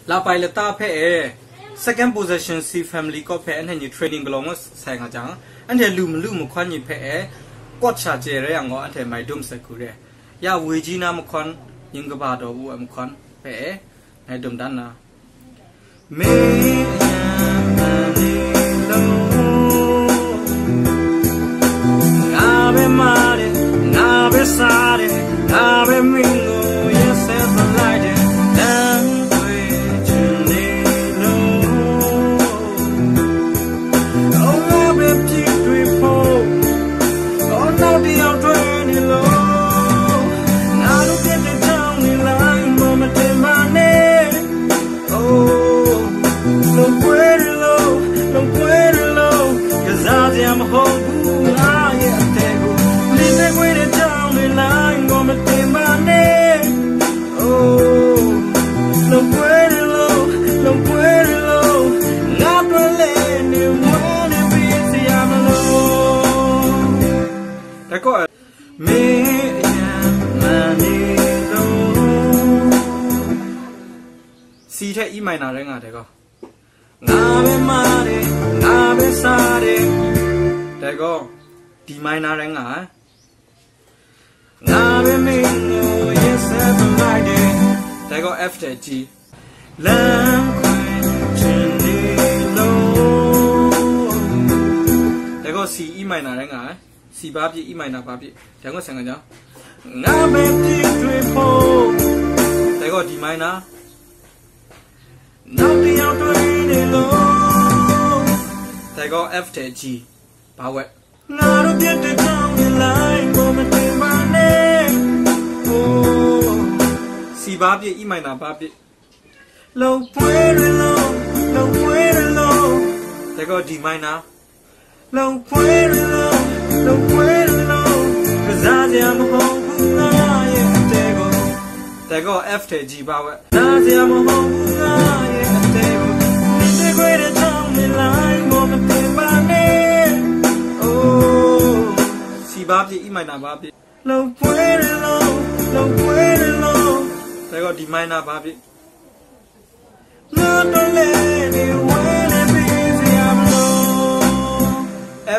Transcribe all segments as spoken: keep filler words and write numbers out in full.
Lapai lata hpe e, second position C family chord hpe anhte ni training galaw ngut sai nga jang, anhte lu malu mahkawn ni hpe e, chord sha chye rai yang gaw, anhte mai dum sai hku re. Ya, Wiji na mahkawn, ning kaba daw bu ai mahkawn hpe e, ngai dum dan na. Me, ya, ma, ni, lo. Nga be ma de, nga be sa de, nga be mi ngu, yes, yes, I like it. Dang gui chin ni lo. Oh, nga be pyi dwi hpo. Oh, nau di yang dwi ni lo. Nga lu pyi de jang ni lai, mo ma te ma ne. Oh, long poi de lo, long poi de lo, kaza zia mahawng bu nga ye a te gu, ni te gwi de jang ni lai, mo ma te ma ne. Oh, long poi de lo, long poi de lo, nga poi le ni wa ni bi si ya ma lo. Dai gaw, me ya ma ni lo. C hte E minor rai nga dai gaw. Nga be ma de, nga be sa de. Dai gaw, D minor rai nga ai. Nga be mi ngu, yes, seven like de. Dai gaw F hte G. Lang hkoi chin ni lo. Dai gaw C E minor rai nga ai. C ba pyi, E minor ba pyi. Dai gaw seng nga jang. Nga be pyi dwi hpo. Dai gaw D minor. Nau di yang dwi ni lo. Dai gaw F hte G. Ba wet. Nga ru byet de jang ni lai, mo ma te ma ne. Oh. C ba pyi, E minor ba pyi. Long poi re lo, long poi re lo. Dai gaw D minor. Long poi re lo, long poi re lo. Kaza zia mahawng bu nga ye a te gaw. Dai gaw F hte G ba wet. Kaza zia mahawng bu nga ye a te gaw. Ni te gwi de jang ni lai, mo ma te ma ne. Oh. C ba pyi, E minor ba pyi. Long poi re lo, long poi re lo. Dai gaw D minor ba pyi. Nga tawn le ni woi le bi si ya ma lo.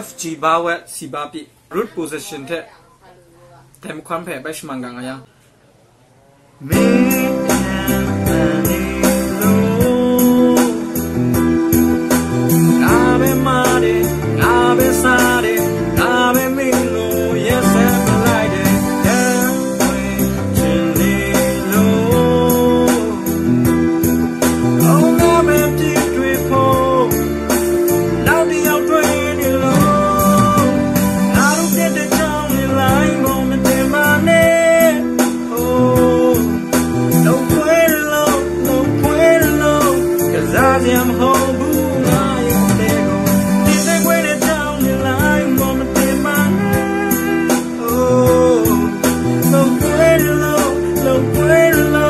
F G ba wet, C ba pyi. Root position hte dai mahkawn hpe bai shaman ga nga yang. Me and Annie lo. Nga be ma de, nga be sa de, nga be mi ngu, yes, and like it. Dang gui chin ni lo. Oh, nga be pyi dwi hpo. Nau di yang dwi ni lo. Nga ru byet de jang ni lai, mo ma te ma ne. Oh, long poi re lo, long poi re lo, kaza zia mahawng bu nga ye a te gaw, ni te gwi de jang ni lai, mo ma te ma ne. Oh, long poi re lo, long poi re lo,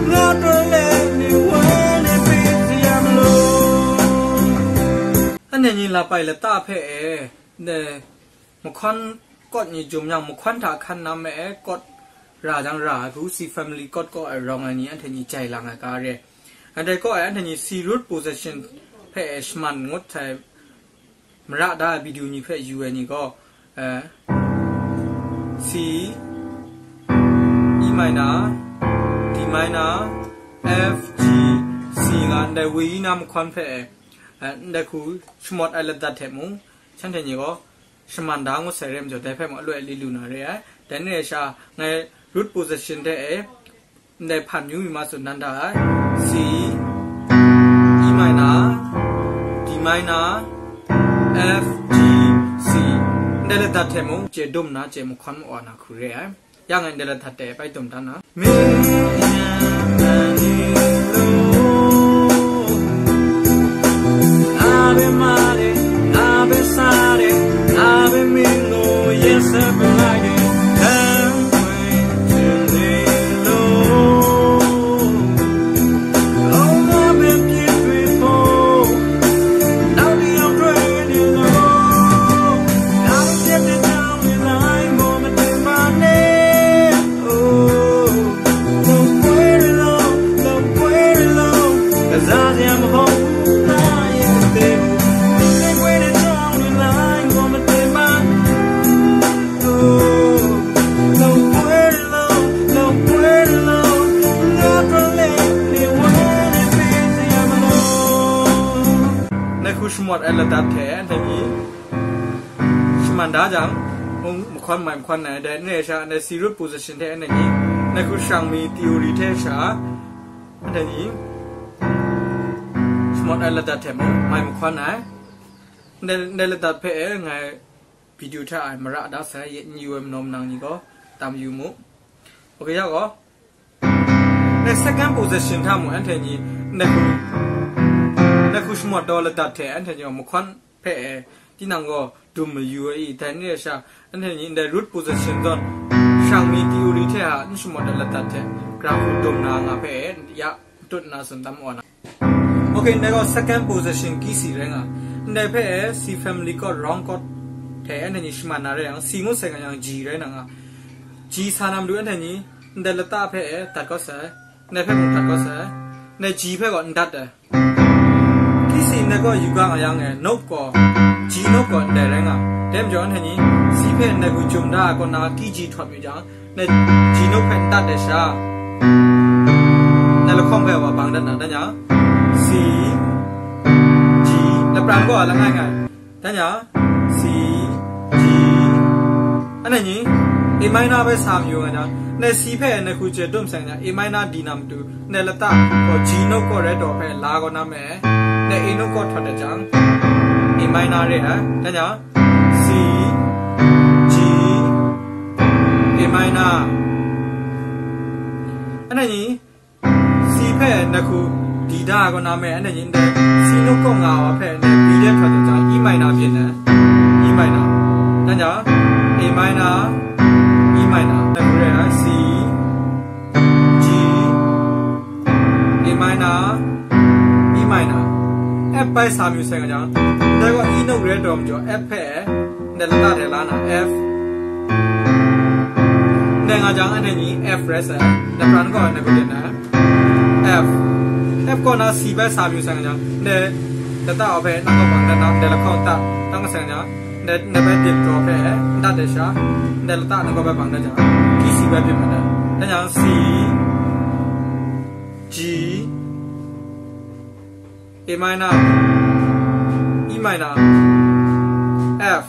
nga tawn le ni woi ni bi si ya ma lo. Anhte ni lapai lata hpe e, ne, mahkawn chord ni jum yang, mahkawn hta hkan na me e, chord ra jang ra ai hku, C family chord kaw e rawng ai ni, anhte ni jai lang ai ga re. Anhte kaw e, anhte ni C root position hpe e shaman ngut sai, mara da ai video ni hpe yu ai ni gaw, eh, C, E minor, D minor, F, G, C nga ndai woi na mahkawn hpe e, eh, ndai hku shamawt ai ladat hte mung, shanhte ni gaw shaman da ngut sai re majaw, dai hpe mung aloi ali lu na re ai. Dai ni rai sha, ngai root position hte e, ndai hpan yu mi ma tsun dan da ai. C, E minor, D minor, F, G, C. Ndai ladat hte mung chye dum na, chye mahkawn mawa na hku re ai. Yang e ndai ladat hte bai dum dan na. Mi, ya, na, ni, lo. Nga be ma de, nga be sa de, nga be mi ngu, yes, I like it. Dang gui chin ni lo. Oh, nga be pyi dwi hpo. Nau di yang dwi ni lo. Nga be pyi de jang ni lai, mo ma te ma ne. Oh, long Shawt ai ladat hte anhte ni shaman da jang, mung mahkawn mai mahkawn ai, dai n re ai sha, anhte si root position hte anhte ni, anhte hku shang mi theory hte sha, anhte ni shamawt ai ladat hte mung mai mahkawn ai. Ndai, ndai ladat hpe e ngai video hta ai mara da sai, yet n yu ai manaw manang ni gaw tam yu mu. Ok, ya gaw. Ndai second position hta mung anhte ni, ndai hku, ndai hku shamawt daw ladat hte anhte ni gaw mahkawn hpe e, tinang gaw dum mayu ai i, dai n re ai sha, anhte ni ndai root position zawn, shang mi theory hte a n shamawt ai ladat hte, gra hku dum na nga hpe e, ya, tut nna tsun tam wa na. Ok, ndai gaw second position key C rai nga. Ndai hpe e C family chord, round chord hte anhte ni shaman na rai yang, C ngut sai nga yang G rai na nga. G sa na matu anhte ni ndai lata hpe e dat kawt sai, ndai hpe mung dat kawt sai, ndai G hpe gaw n dat ai. Key C ndai gaw yu ga nga yang e, note gaw, G note gaw ndai rai nga. Dai majaw anhte ni C hpe ndai hku jum da ai kaw na key G htawt mi jang, ndai G note hpe n dat ai sha, ndai lahkawng hpe wa bang dat na, dan yang, C, G, lapran gaw langai ngai. Dan yang, C, G, anhte ni A minor bai sa mayu nga jang, ndai C hpe ndai hku chye dum sai nga jang, A minor di na matu, ndai lata gaw G note kaw rai taw hpe la kaw na me, ndai A note kaw htawt dat jang, A minor re ai. Dan yang, C, G, A minor. Anhte ni C hpe ndai hku di da ai kaw na me, anhte ni ndai C note kaw nga wa hpe ndai B de htawt dat jang, E minor byin ai. E minor. Dan yang, A minor, E minor. Ndai hku re ai, C, G, A minor, E minor. F bai sa mayu sai nga jang, ndai gaw E note rai taw majaw, F hpe ndai lata hte la na, F. Ndai nga jang, anhte ni F rai sai, lapran gaw ndai hku byin ai, F. F kaw na C bai sa mayu sai nga jang, ndai lata wa hpe nang gaw bang dat na, ndai lahkawng ta, tang sai nga jang, ndai, ndai bai dip taw hpe, n dat ai sha, ndai lata nang gaw bai bang dat jang, key C bai byin mat ai. Dan yang, C, G, A minor, E minor, F,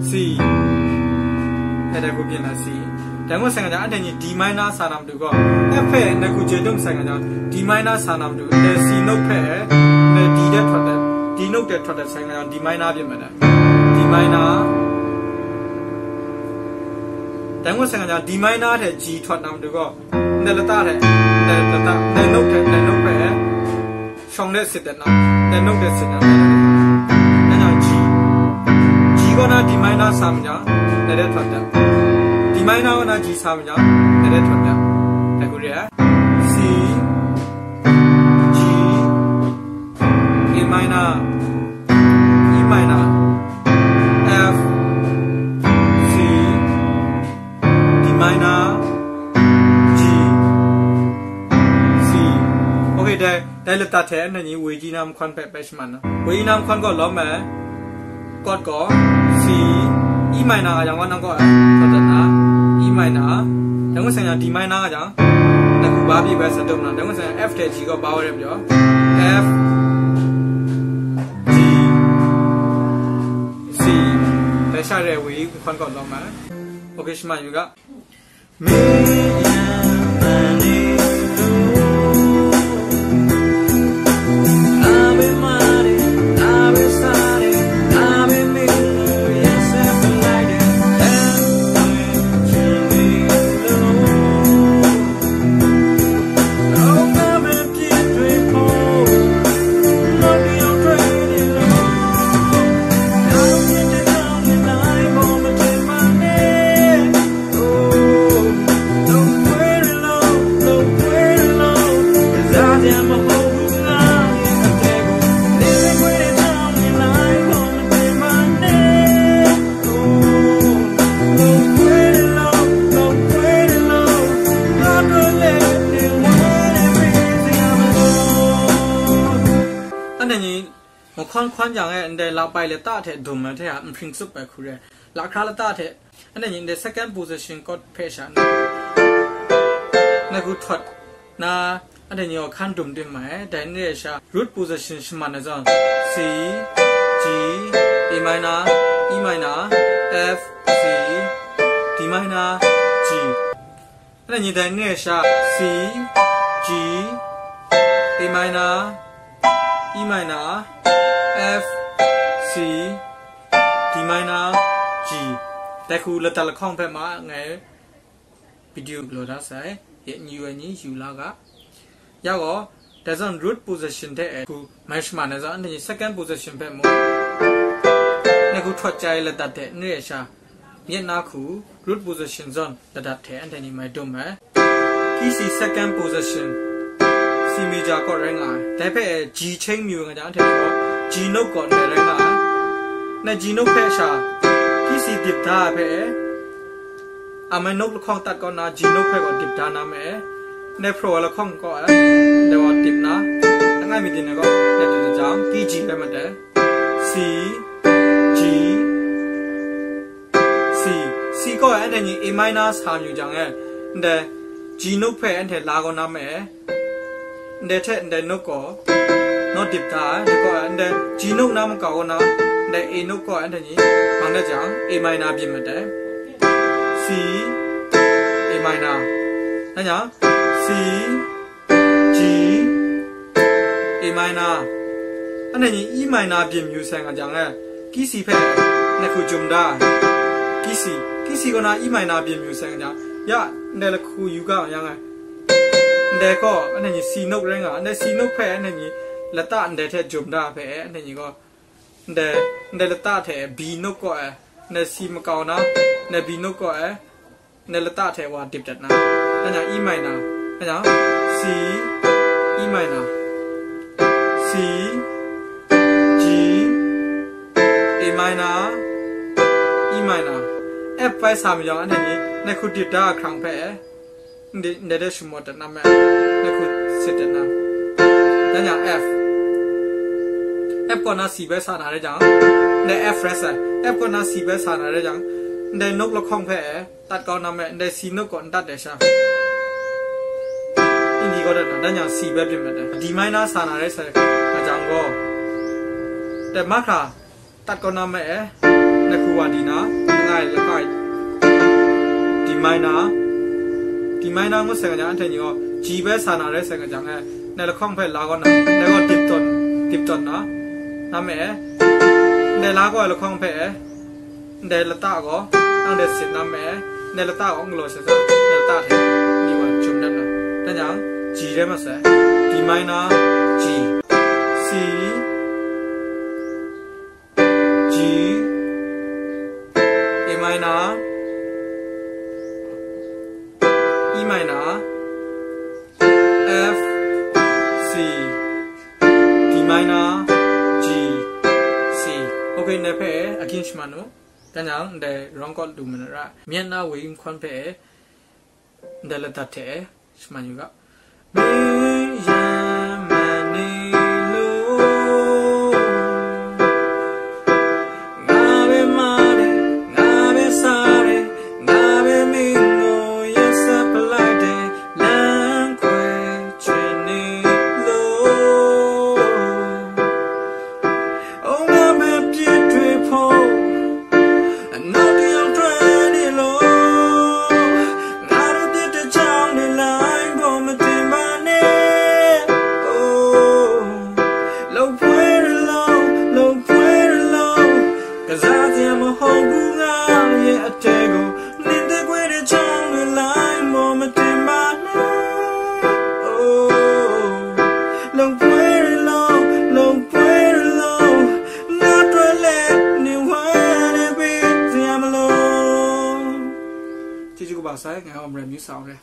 C. Dai hku byin na C. Dai ngut sai nga jang, anhte ni D minor sa na matu gaw, F hpe ndai hku chye dum sai nga jang, D minor sa na matu, ndai C note hpe, ndai D de htawt dat, D note de htawt dat sai nga jang, D minor byin mat ai. D minor. Dai ngut sai nga jang, D minor hte G htawt na matu gaw, ndai lata hte, ndai lata, ndai note hte, ndai note hpe shawng de sit dat na, ndai note de sit dat na, dan yang G. G kaw na D minor sa ma jang, ndai de htawt dat. D minor kaw na G sa ma jang, ndai de htawt dat. Dai hku re ai. C, G, A minor, E minor, F, C, D minor, G, C. Ok, dai, dai lata hte anhte ni woi ji na mahkawn hpe bai shaman na. Woi ji na mahkawn gaw lawm ai. Chord gaw C, E minor nga jang, wa nang gaw, eh, htawt dat na, E minor. Dai ngut sai nga jang, D minor nga jang, dai hku ba pyi bai sa dum na. Dai ngut sai nga jang, F hte G gaw ba wa rai majaw, F, G, C. Dai sha re ai woi ji mahkawn gaw lawm ai. Ok, shaman yu ga. Anhte ni mahkawn hkawn yang e, ndai lapai lata hte dum ai hte a nhpring tsup ai hku re, lahkra lata hte, anhte ni ndai second position chord hpe sha na, na hku htawt na, Anhte ni gaw hkan dum tim mai, dai n re ai sha, root position shaman ai zawn, C, G, A minor, E minor, F, C, D minor, G. Anhte ni dai n re ai sha, C, G, A minor, E minor, F, C, D minor, G. Dai hku ladat lahkawng hpe ma ngai video galaw da sai, yet n yu ai ni yu la ga. Ya gaw, dai zawn root position hte hku mai shaman ai zawn, anhte ni second position hpe mung, dai hku hkawt chyai ladat hte n re ai sha, myit na hku root position zawn ladat hte anhte ni mai dum ai. Key C second position, C major chord rai nga ai. Dai hpe G cheng mayu nga jang, anhte ni gaw G note chord ndai rai nga ai. Ndai G note hpe sha, key C dip da ai hpe, A minor note lahkawng tat kaw na, G note hpe gaw dip da na me. Ndai pro ai lahkawng kaw ai, ndai wa dip na, langai mi ting ai gaw, ndai dip da jang, key G rai mat ai. C, G, C. C kaw ai anhte ni A minor sa mayu jang e, ndai G note hpe anhte la kaw na me. Ndai hte ndai note gaw, note dip da ai, ndai kaw ai, ndai G note na makau kaw na, ndai A note kaw ai anhte ni, bang dat jang, A minor byin mat ai. C, A minor. Nang yang, C, G, A minor. Anhte ni E minor byin mayu sai nga jang e, key C hpe ndai hku jum da ai. Key C, key C kaw na E minor byin mayu sai nga jang, ya, ndai lahku yu ga yang e. Ndai gaw anhte ni C note rai nga, ndai C note hpe anhte ni lata ndai hte jum da ai hpe, anhte ni gaw, ndai, ndai lata hte B note kaw ai, ndai C makau na, ndai B note kaw ai, ndai lata hte wa dip dat na. Nang yang E minor, nang yang C, E minor, C, G, A minor, E minor, F bai sa mayu jang, anhte ni ndai hku dip da ai hkrang hpe, ndai, ndai de shamawt dat na me, ndai hku sit dat na. Nang yang F, F kaw na C bai sa na rai jang, ndai F rai sai, F kaw na C bai sa na rai jang, ndai note lahkawng hpe tat kau na me, ndai C note kaw n tat ai sha, ini kaw dat na, dan yang C bai byin mat ai. D minor sa na rai sai, nga jang gaw, dai mahkra tat kau na me, ndai hku wa di na, langai lakai, D minor, D minor ngut sai nga jang, anhte ni gaw G bai sa na rai sai nga jang e, ndai lahkawng hpe la kaw na, ndai gaw dip tawn, dip tawn na, na me, ndai la kaw ai lahkawng hpe, ndai lata gaw, nang de sit na me, ndai lata gaw n galaw sai sa, ndai lata hte ni wa jum dat na. Dan yang, G rai mat sai, D minor, G, C, G, A minor, E minor, F, C, D minor, G, C. Okay, ndai hpe again shaman u. Dan yang, ndai wrong chord lu manara. Myit na woi nhkawn hpe, ndai ladat hte shaman yu ga. Chyeju kaba sai, ngai Omrem yu sa re.